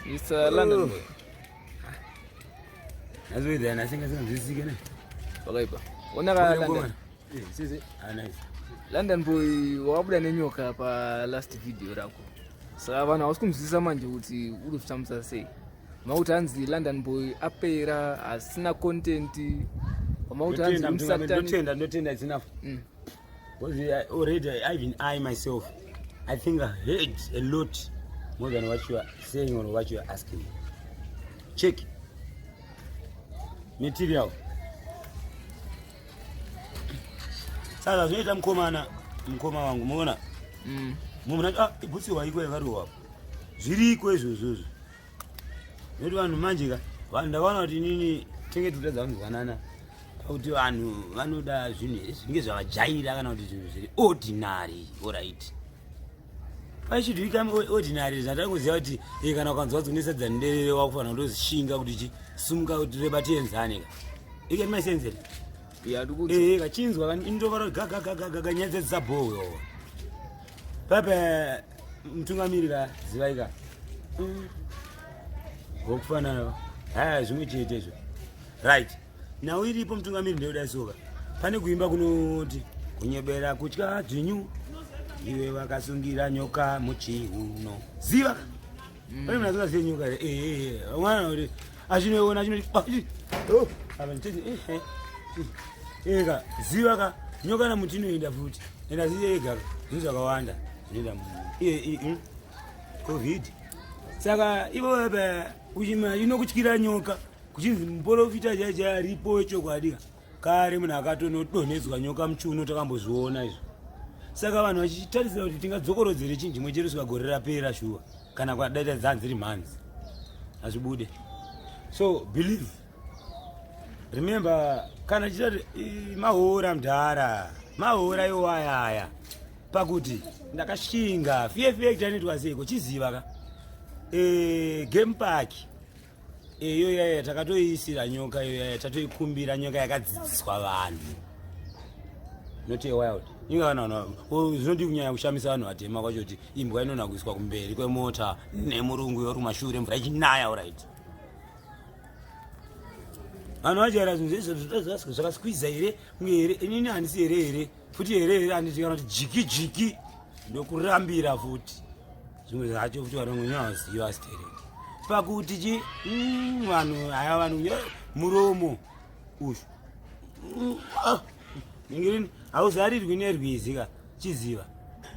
Mr. London Boy. Nazoita nasingasinganzwisisike ne. Pakaipa. Ona ka London. Eh, sisi. Ah, nice. London Boy wakabuda nenyoka pa last video rako. Saka vanhu havasi kunzwisisa manje kuti uri kuzvitambisa sei. Makuti hanzi London Boy apera asina content. Makuti hanzi musatani. Ndotenda, ndotenda it's enough. Because already even I myself I think I heard a lot more than what you are saying or what you are asking. Check. Material. Saka zvinoita mukomana mukoma wangu muona mumwe ah ibhutsi waiko yakarohwa zviriko izvozvozvo nekuti vanhu manje ka vanhu ndakaona kuti inini tinge totadza kunzwanana pakuti vanhu vanoda zvinhu zvinge zvavajaira kana kuti zvinhu zviri ordinary orit why should we come ordinary zvatangoziva kuti eh, kana ukanzwa dzinosadza nderere wakufanira kutozishinga kuti chi sumuka kuti reba tienzane ka ikati maisenzere eh, kachinzwa indovara gagagagaga nyaya dzedzisabhowe pepe mutungamiri ka zivai ka Ngokufanana haya zvimwe chete izvo. Right. Nhau iripo mutungamiri ndeyodai soka. Pane kuimba kunoti kunyebera kutya dzvinyu iwe wakasungira nyoka muchiuno. Ziva. Pane munhu asingazive nyoka here? Eh eh. eh. Mwana kuti achinoiona achinoti ah, oh, apa nditete eh eh. Eka ziva ka nyoka na muti inoenda futi. Enda zive ega zvinhu zvakawanda zvinoenda mu. Eh eh. Covid. Saka ivo kuchima inokutyira nyoka kuchinzi muporofita chai chai aripo wechokwadi kare munhu akatonodonhedzwa nyoka muchiuno takambozviona izvo saka vanhu vachitarisira kuti tingadzokorodzere chinhu chimwe chete svika gore rapera shuwa kana kwadaita dzanzi riri mhanzi hazvibude so believe remember kana chitati mahora mdhara mahora iwayaya pakuti ndakashinga fiye fiye tanoitwa seiko chiziva ka e, game park iyo e, yaya takatoiisira nyoka iyo yaya tatoikumbira nyoka yakadzidziswa vanhu not a wild inga kana zvinodi kunyanya kushamisa vanhu vatema kwacho kuti imbwa inona kuiswa kumberi kwemota nemurungu yori kumashure mvura ichinaya orit vanhu vajaira zvinhu zvese zvakaskwiza here kunge here inini handisi here here futi here here handiti kana kuti jiki jiki ndokurambira futi zvimwe zvacho futi vanhu nyaziva stereki pakuti chi mm, vanhu haya vanhu muromo uyu mm, ah, ningirini hauzarirwi nerwizi ka chiziva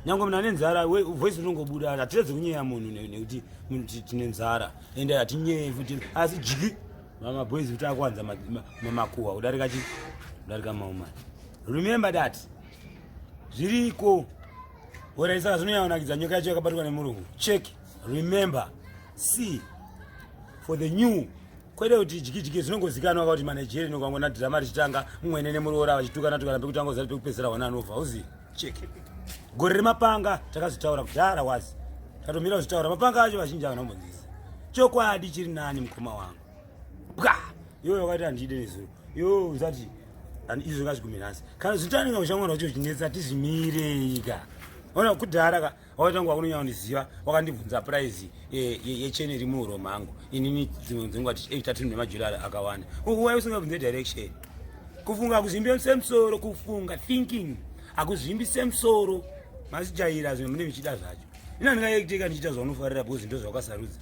nyange munhu ane nzara voice rinongobuda hatiredzi kunyeya munhu nekuti tine nzara ende hatinyeye futi asi jiki mamaboys kuti akuwanza makuhwa kudarika chi kudarika maumani remember that zviriko orai saka zvinonyanonakidza nyoka yacho yakabatwa nemurungu check remember see for the new kwete kuti jikijiki zvinongozikanwa kuti manigerian ukangona dhirama richitanga mumwene nemuroora vachitukana tukana pekutanga uzati pekupedzisira wana anobva uzi check gore remapanga takazvitaura kudhara wazi tatomira kuzvitaura mapanga acho vazhinji havana kumbonzisa chokwadi chiri nani mukoma wangu bwa iwe wakati handide nezuro iwe usati izvo ngazvigume nhasi kana zvitaninga ushamwari wacho zvichinetsa tizvimirei ka ona kudhara ka wakatanga wakunonyanya kundiziva wakandibvunza prize yecheni iri muhuro mangu inini dzimwe dzenguva tichiekita tinhu nemajulari akawanda why usingabvunze direction kufunga kuzvimbi semusoro kufunga thinking hakuzvimbi semusoro masijaira zvinhu mune michida zvacho ina ndingaekiteka ndichiita zvaunofarira because ndo zvawakasarudza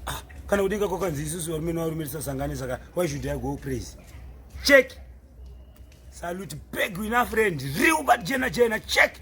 ah, kana kudenga kwakanzi isusu varume nevarume tisasangane saka why should I go praise check salute beg enough friend real but jena jena check.